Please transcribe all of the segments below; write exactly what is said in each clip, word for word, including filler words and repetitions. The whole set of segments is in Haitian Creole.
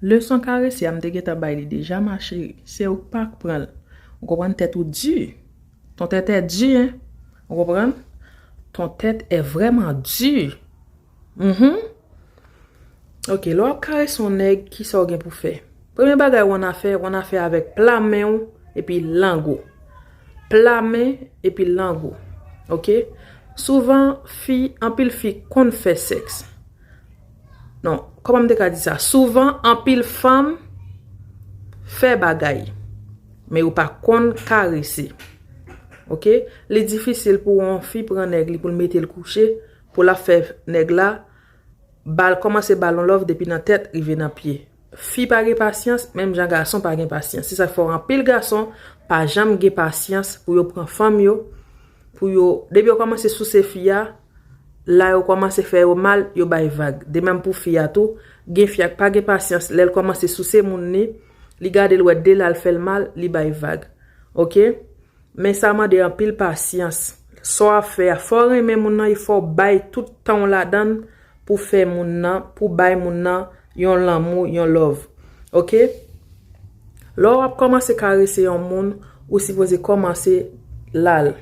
Leson karese a, m te gentan bay li deja, ma chérie. Se ou k pa k pran l. Ou konprann, tèt ou di. Ton tèt è di, hein. Ou konprann? Ton tèt è vrèman di. Mhm. Ok, lè w ap karese yon nèg, kisa w gen pou fè? Premye bagay w ann afè, w ann afè avèk pla men w epi lang ou. Pla men epi lang ou. Ok? Souvan, fi, anpil fi konn fè sèks. Non, kòman m te ka di sa? Souvan, anpil fanm fè bagay, men yo pa konn karese. Ok? Li difisil pou yon fi pran nèg li pou l mete l kouche, pou l ap fè nèg la ba l, kòmanse ba l yon love depi nan tèt rive nan pye. Fi pa gen pasyans, menm jan gason pa gen pasyans. Se sa k fè w anpil gason pa janm gen pasyans pou yo pran fanm yo, pou yo, depi yo kòmanse souse fi a, la yo kòmanse fè yo mal, yo bay vag. De menm pou fi a tou, gen fi a k pa gen pasyans, lè l kòmanse souse moun li, li gade l wè de la l fè l mal, li bay vag. Ok? Men sa mande anpil pasyans. Sa w ap fè a, fò w renmen moun nan, e fò w bay tout tan w ladan l pou fè moun nan, pou bay moun nan yon lanmou, yon love. Ok? Lè w ap kòmanse karese yon moun, ou sipoze kòmanse la l.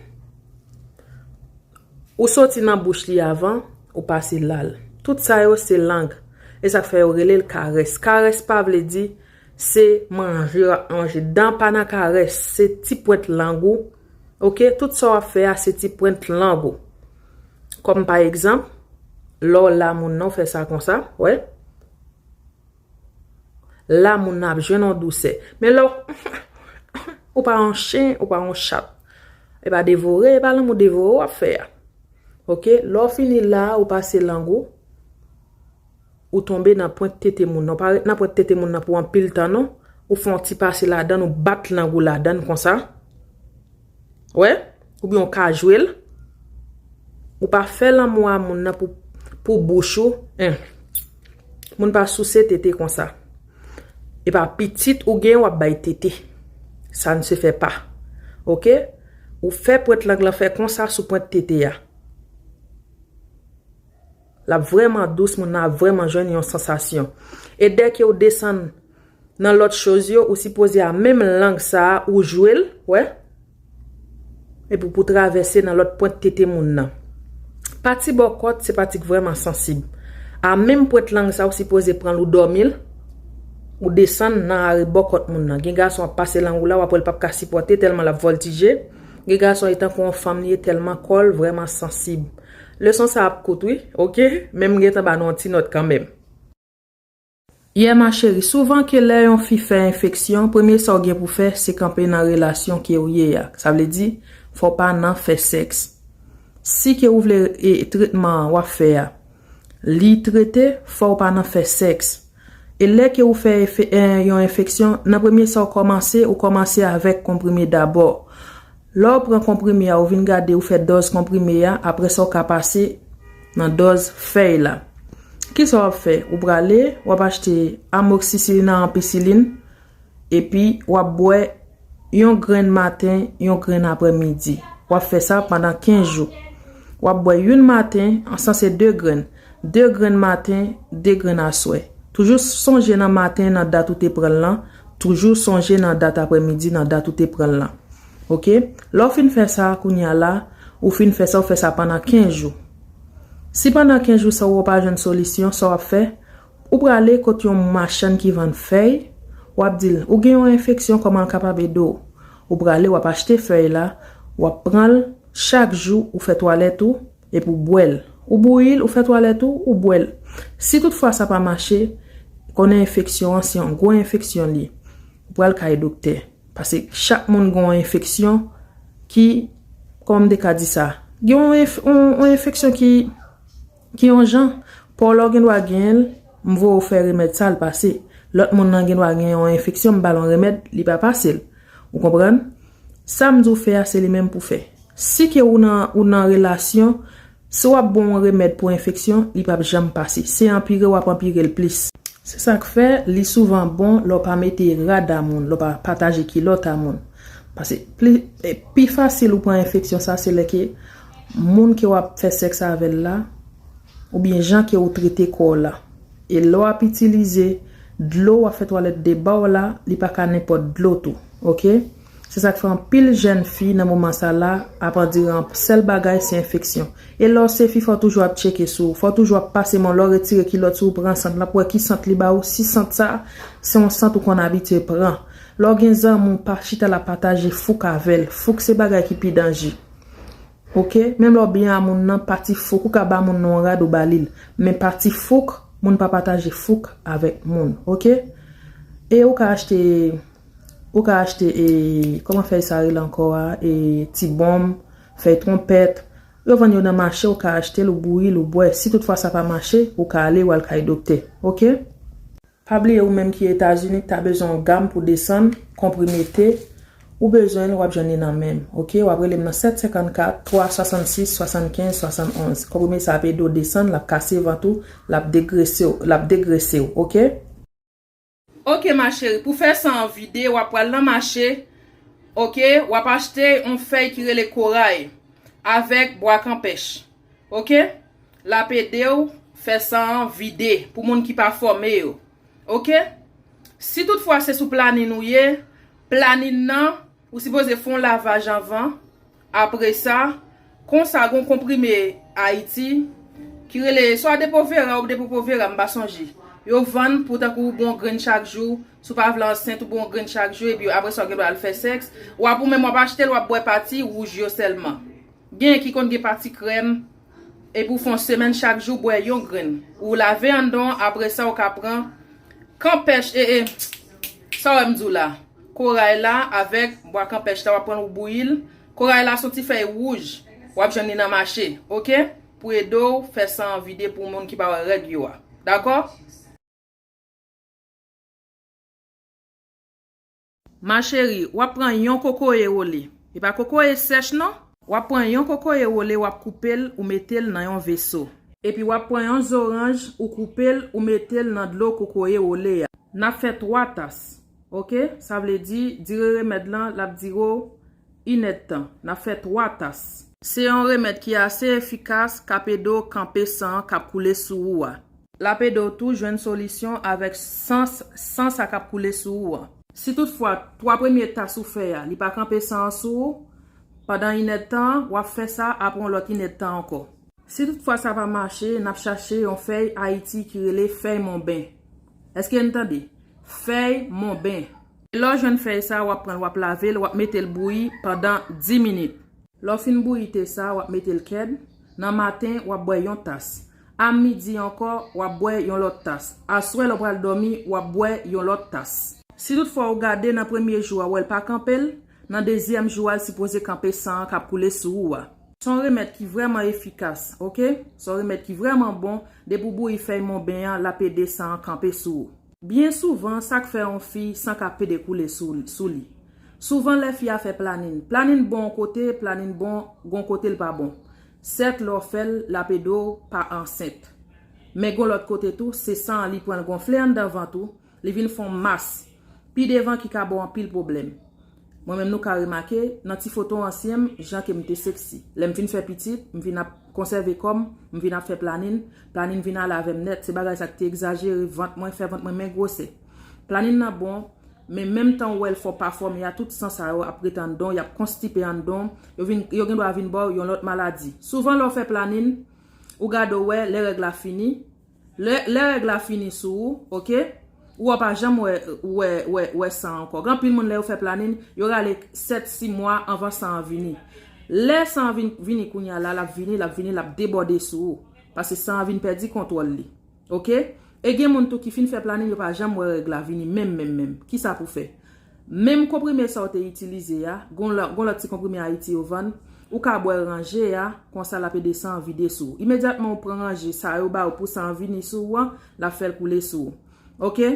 Ou soti nan bouch li avan, ou pase la l. Tout sa yo se lang. E sa k fè yo rele l karès. Karès pa vle di se manje w ap manje. Dan pa nan karès, se ti pwent lang ou. Ok? Tout sa w ap fè a, se ti pwent lang ou. Kòm pa egzanp, lè w la moun nan, w fè sa konsa, wè. La moun nan ap jwenn yon dousè. Men lè w, ou pa yon chen, ou pa yon chat. E pa devore, e pa lanmou devore w ap fè a. Ok? Lè w fini la, ou pase lang ou, ou tonbe nan pwent tete moun nan. Ou pa ret nan pwent tete moun nan pou anpil tan, non. Ou fè yon ti pase ladan l, ou bat lang ou ladan l konsa. Wè? Oubyen ou ka jwe l. Ou pa fè lanmou a moun nan pou, pou bouch ou. En. Moun pa souse tete konsa. E pa pitit ou gen w ap bay tete. Ça ne se fait pas. Ok? Ou fè pwent lang lan fè konsa sou pwent tete a. L ap vrèman dous, moun nan ap vrèman jwenn yon sansasyon. E dèke ou desann nan lòt choz yo, ou sipoze a menm lang sa a, ou jwe l, wè? Epi pou travèse nan lòt pwent tete moun nan. Pati bò kòt, se pati k vrèman sansib. A menm pwent lang sa a, ou sipoze pran l, ou dòmi l, ou desann nan arebò kòt moun nan. Gen gason ap pase lang ou la, w ap wè l p ap ka sipòte tèlman l ap vòltije. Gen gason e tankou yon fanm li ye tèlman kò l vrèman sansib. Leson sa ap kout wi, ok? Men m gentan ba nou yon ti nòt kanmenm. Yeah, ma chérie, souvan ke lè yon fi fè enfeksyon, premye sa w gen pou fè, se kanpe nan relasyon ke w ye a. Sa vle di, fò w pa nan fè sèks. Si ke ou vle e, tretman an w ap fè a, li trete, fò w pa nan fè sèks. E lè ke ou fè efe, e, yon enfeksyon, nan premye sa w kòmanse, ou kòmanse avèk konprime dabò. Lè w pran konprime a, ou vin gade, ou fè dòz konprime a, apre sa w ka pase nan dòz fèy la. Kisa w ap fè? Ou prale, w ap achte amoksisilin ak anpisilin, epi w ap bwè yon grenn maten, yon grenn aprèmidi. W ap fè sa pandan kenz jou. W ap bwè youn maten, an sans se de grenn. De grenn maten, de grenn aswè. Toujou sonje nan maten, nan dat ou te pran l lan. Toujou sonje nan dat aprèmidi, nan dat ou te pran l lan. Ok? Lè w fin fè sa, kounye a la, ou fin fè sa, ou fè sa pandan kenz jou. Si pandan kenz jou sa, ou pa jwenn solisyon, sa w ap fè? Ou prale kot yon machann ki vann fèy, w ap di l, ou gen yon enfeksyon, kòman l kapab ede w? Ou prale, w ap achte fèy la, w ap pran l chak jou, ou fè twalèt ou, epi w bwè l. Ou bouyi l, ou fè twalèt ou, ou bwè l. Si toutfwa sa pa mache, konnen enfeksyon an se yon gwo enfeksyon li. Ou pral kay doktè. Paske chak moun gen yon enfeksyon ki, kòman m te ka di sa? Gen yon enf-, yon, yon enfeksyon ki, ki yon jan. Pa w la w gen dwa genyen l, m voye w fè remèd sa, l pase. Lòt moun nan gen dwa gen yon enfeksyon, m ba l yon remèd, li pa pase l. Ou konprann? Sa m di w fè a, se li menm pou fè. Si ke ou nan, ou nan relasyon, si w ap bon yon remèd pou enfeksyon, li p ap janm pase. Se anpire w ap anpire l plis. Se sa k fè, li souvan bon lè w pa mete rad a moun, lè w pa pataje kilòt a moun. Paske pli, e, pi fasil ou pran enfeksyon sa, se lè ke moun ke w ap fè sèks avè l la, oubyen jan ke ou trete kò w la. E lè w ap itilize Dlo w ap fè twalèt de ba w la, li pa ka nenpòt dlo tou, oke? Se sa k fè anpil jèn fi nan moman sa la ap andire yon sèl bagay, se enfeksyon. E lè w se fi, fò w toujou ap tcheke sou ou, fò w toujou ap pase men w, lè w retire kilòt sou ou, pran sant, l ap wè ki sant li ba ou, si sant sa, se yon sant ou konn abitye pran. Lè w gen zanmi w, pa chita l ap pataje fouk avè l. Fouk se bagay ki pi danje. Oke? Menm lè w byen a moun nan, pati fouk, ou ka ba moun nan yon rad ou ba li l. Men pati fouk, moun pa pataje fouk avèk moun. Oke? E ou ka achte, ou ka achte, e, kòman fèy sa rele ankò a? E, ti bonm, fèy twonpèt. Yo vann yo nan mache, ou ka achte l, ou bouyi l, ou bwè. Si toutfwa sa pa mache, ou ka ale, ou al kay doktè. Oke? Pa bliye ou menm ki Etazini, ta bezwen yon gam pou desann, konprime te, ou bezwen l, w ap jwenn li nan men m, oke? W ap rele m nan sèt senkannkat, twa swasannsis, swasannkenz, swasannonz. Konprime sa ap ede w desann, l ap kase vant ou, l ap degrese w, l ap degrese w, oke? Oke, ma chérie, pou fè san an vide, w ap pral nan mache, oke? W ap achte yon fèy ki rele koray avèk bwa kanpèch, oke? L ap ede w fè san an vide pou moun ki pa fòme yo, oke? Si toutfwa se sou planin ou ye, planin nan, ou sipoze fè yon lavaj anvan. Apre sa, konsa, gon konprime Ayiti ki rele swa Depo-Vera ou Depo-Provera, m pa sonje. Yo vann pou tankou ou bon grenn chak jou, si w pa vle ansent, ou bon grenn chak jou, epi apre sa, w gen dwa al fè sèks. W ap ou menm w ap achte l, w ap bwè pati wouj yo sèlman. Gen ki konn gen pati krèm, epi w fè yon semèn chak jou, bwè yon grenn. Ou lave anndan, apre sa, ou ka pran kanpèch, e, e, sa w wè m di w la. Koray la avèk bwa kanpèch la, w ap pran l, ou bouyi l. Koray la se yon ti fèy wouj. W ap jwenn li nan mache, oke? Pou ede w fè san an vide pou moun ki pa wè règ yo a. Dakò? Ma chérie, w ap pran yon kokoye wole. E pa kokoye sèch non. W ap pran yon kokoye wole, w ap koupe l, ou mete l nan yon veso. Epi w ap pran yon zoranj, ou koupe l, ou mete l nan dlo kokoye wole a. N ap fè twa tas. Oke? Sa vle di, dire remèd lan, l ap dire w inèdtan. N ap fè twa tas. Se yon remèd ki ase efikas, k ap ede w kanpe san an k ap koule sou ou a. L ap ede w tou jwenn solisyon avèk san, san sa k ap koule sou ou an. Si toutfwa, twa premye tas ou fè a, li pa kanpe san an sou ou, pandan inèdtan an, w ap fè sa apre yon lòt inèdtan ankò. Si toutfwa sa pa mache, n ap chache yon fèy Ayiti ki rele fèy monben. Èske n tande? Fèy monben. Lè w jwenn fèy sa, w ap pran l, w ap lave l, w ap mete l bouyi pandan dis minit. Lè w fin bouyi te sa, w ap mete l kèd. Nan maten, w ap bwè yon tas. A midi ankò, w ap bwè yon lòt tas. Aswè, lè w pral dòmi, w ap bwè yon lòt tas. Si toutfwa ou gade nan premye jou a, w wè l pa kanpe l, nan dezyèm jou a, l sipoze kanpe san an k ap koule sou ou a. Se yon remèd ki vrèman efikas, oke? Se yon remèd ki vrèman bon. Depi w bouyi fèy monben an, l ap ede san an kanpe sou ou. Byen souvan, sa k fè yon fi san ka pede koule sou, sou li. Souvan, lè fi a fè planin, planin bon yon kote, planin bon, gon kote l pa bon. Sèt, lè w fè l, l ap ede w pa ansent. Men gon lòt kote tou, se san an li pran l gonfle anndan vant ou, li vin fè yon mas. Pi devan ki ka ba w anpil pwoblèm. Mwen menm nou ka remake, nan ti foto ansyen m, jan ke m te seksi. Lè m fin fè pitit, m vin ap konsève kò m, m vin ap fè planin, planin vin ale avè m nèt. Se bagay sa ki te egzajere vant mwen, fè vant mwen men gwosè. Planin nan bon, men menm tan w wè l fè w pa fòme a, tout san sa yo ap ret anndan w, y ap konstipe anndan w, yo vin, yo gen dwa vin ba w yon lòt maladi. Souvan lè w fè planin, ou gade w wè, lè règ la fini, Lè, lè règ la fini sou ou, oke? Ou a pa janm wè, wè, wè, wè san ankò. Gen anpil moun lè yo fè planin, yo rale sèt, sis mwa anvan san an vini. Lè san an vin, vini kounye a la, l ap vini, l ap vini, l ap debòde sou ou. Paske san an vin pèdi kontwòl li. Oke? E gen moun tou ki fin fè planin, yo pa janm wè règ la vini, menm, menm, menm. Kisa pou fè? Menm konprime sa w te itilize a, gon lò-, gon lòt ti konprime Ayiti yo vann, ou ka bwè ranje a, konsa l ap ede san an vide sou ou. Imedyatman ou pran ranje sa yo ba ou pou san an vini sou ou an, l ap fè l koule sou ou. Oke?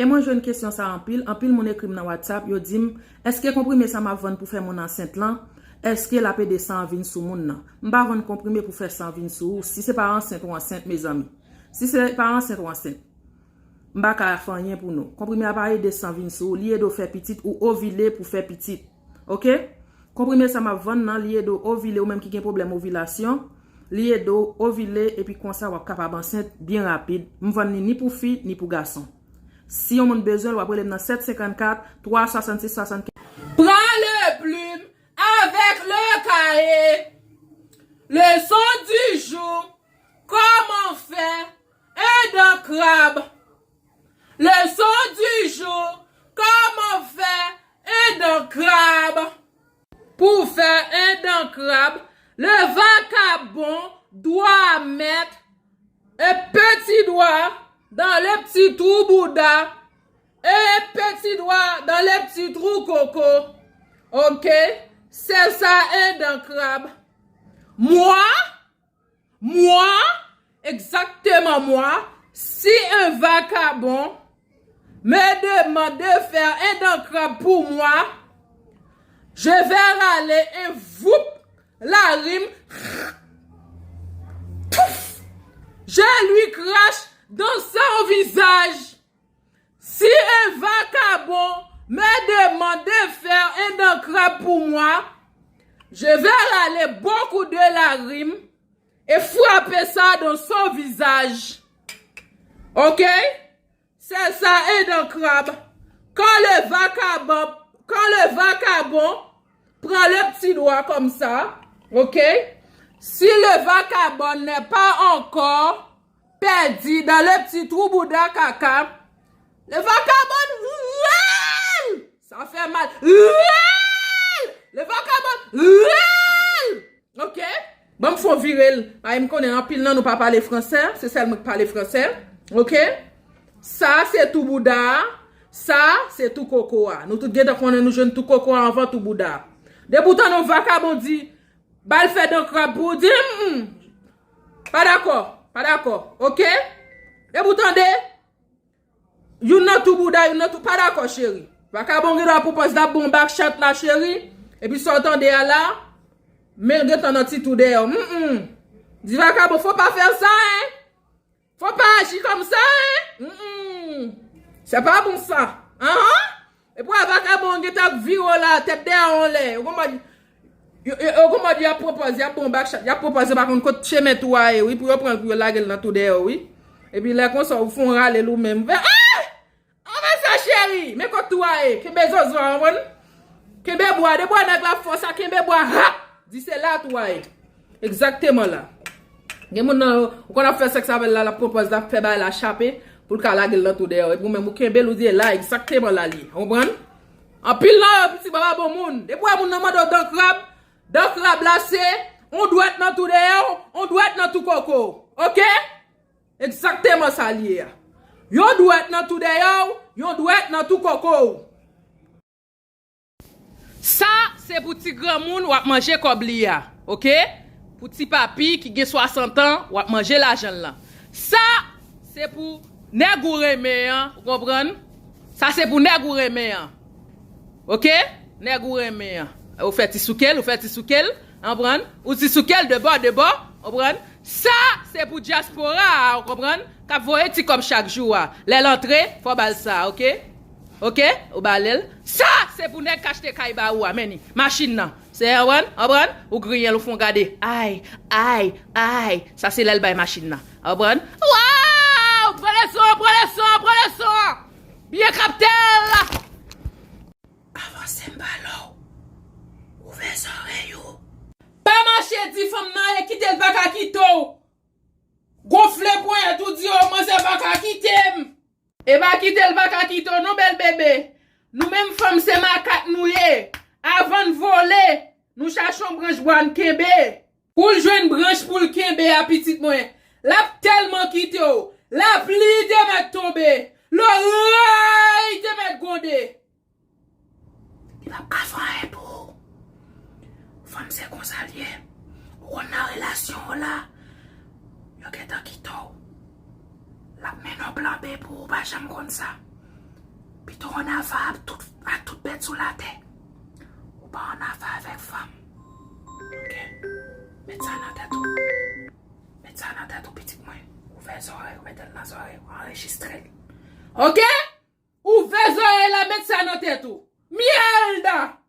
E mwen jwenn kesyon sa anpil, anpil moun ekri m nan WhatsApp, yo di m, èske konprime sa m ap vann pou fè moun ansent lan, èske l ap ede san an vin sou moun nan? M pa vann konprime pou fè san vin sou ou, si se pa ansent ou ansent, mezanmi. Si se pa ansent ou ansent. M pa ka fè anyen pou nou. Konprime a pa ede san vin sou ou, li ede w fè pitit, ou ovile pou fè pitit. Oke? Konprime sa m ap vann nan, li ede w ovile, ou menm ki gen pwoblèm ovilasyon, li ede w ovile, epi konsa w ap kapab ansent byen rapid. M vann li ni pou fi, ni pou gason. Si yon moun bezwen l, w ap rele m nan sèt senkannkat, twa swasannsis, swasannkenz. Prends le plume avec le cahier. Leçon du jour, comment faire un dent crabe? Leçon du jour, comment faire un dent crabe? Pour faire un dent crabe, le vagabond doit mettre un petit doigt dans le petit trou bouda et un petit doigt dans le petit trou coco. Ok? C'est ça un dent crabe. Moi, moi, exactement moi, si un vagabond me demande de faire un dent crabe pour moi, je vais râler un voup, la rime, pouf, je lui crache dans son visage. Si un vagabond me demande de faire un dent crabe pour moi, je vais râler beaucoup de la rime et frapper ça dans son visage. Ok? C'est ça un dent crabe. Quand le vagabond, quand le vagabond prend le petit doigt comme ça, ok? Si le vagabond n'est pas encore perdu dans le petit trou bouda caca, le vagabond râle. Ça fait mal. Râle. Le vagabond râle. Ok? Ban m fè yon vire l. Paske m konnen anpil nan nou pa pale fransè. Se sèl mwen ki pale fransè. Ok? Sa se tou bouda a. Sa se tou koko a. Nou tout gentan konnen nou jwenn tou koko a anvan tou bouda a. Depi w tande yon vakabon di, ba l fè dan krab pou w di, mm, mm. Pa dakò. Pa dakò. Ok? Depi w tande, youn nan tou bouda, youn nan tou, pa dakò, cheri. Vakabon gen dwa pwopòz l ap bon bak chat la, cheri. Epi sa w tande a la, men l gentan nan ti tou dèyè w. Mm, mm. Di vakabon, faut pas faire ça, hein. Faut pas agir comme ça, hein. Mm, mm. C'est pas bon ça. Ahan. Epi w wè vakabon gentan ap vire w la, tèt dèyè w anlè. Ou konprann? Yo, yo, yo konprann, y ap pwopòze, y ap bon bak chat, y ap pwopòze pa konn kot chemen tou a ye, wi, pou yo pran l, pou yo lage l nan tou dèyè w, wi. Epi lè konsa, ou fè yon rale l ou menm. Fè, ah! Anvan sa, cheri, men kot tou a ye. Kenbe zozo a, konprann? Kenbe bwa, de bwa nèg la fò sa, kenbe bwa, ha! Di se la tou a ye. Egzakteman la. Gen moun nan, ou konn ap fè sèks avè l la, l ap pran pòz, l ap fè bagay la chape, pou l ka lage l nan tou dèyè w. Epi ou menm ou kenbe l, ou di e la, egzakteman la li ye. Ou konprann? Anpil nan yo, piti baba bon moun. Depi w wè moun nan mande w dan krab, dan krab la se, yon dwèt nan tou dèyè w, yon dwèt nan tou koko w. Ok? Egzakteman sa li ye a. Yon dwèt nan tou dèyè w, yon dwèt nan tou koko w. Sa, se pou ti granmoun w ap manje kòb li a, ok? Pou ti papi ki gen swasant an, w ap manje lajan l lan. Sa, se pou nèg ou renmen an, ou konprann? Sa, se pou nèg ou renmen an. Ok? Nèg ou renmen an. Ou fè ti souke l, ou fè ti souke l, konprann? Ou ti souke l de bò, de bò, konprann? Sa, se pou dyaspora a, ou konprann? K ap voye ti kòb chak jou a. Lè l antre, fò w ba l sa, ok? Ok? Ou ba l l. Sa, se pou nèg k achte kay ba ou a, men ni. Machin nan. Se, konprann? Konprann? Ou griyen l, ou fè w gade. Ay, ay, ay. Sa, se lè l bay machin nan. Konprann? Waw! Pran leson, pran leson, pran leson! Byen kapte l! Avanse m pale w. Ouvè zòrèy ou. Pa mache di fanm nan e kite l pa ka kite w. Gonfle ponyèt ou di yo manzè pa ka kite m. E pa kite l pa ka kite w non bèl bebe. Nou menm fanm se makak nou ye. Avan n vole, nou chache yon branch bwa n kenbe. Pou l jwenn branch pou l kenbe a pitit mwen. L ap tèlman kite w. Lapli te mèt tonbe. Lorèy te mèt gwonde. Li p ap ka fè anyen pou ou. Fanm se konsa l ye. Ou konn nan relasyon w la, yo gentan kite w. L ap mennen w plan B pou ou pa janm konn sa. Pito w ann afa ak tout, ak tout bèt sou latè. Ou pa ann afa avèk fanm. Ok? Met sa nan tèt ou. Met sa nan tèt ou, pitit mwen. Ouvè zòrèy ou, mete l nan zòrèy ou, anrejistre l. Ok? Ouvè zòrèy la, met sa nan tèt ou. Mierda!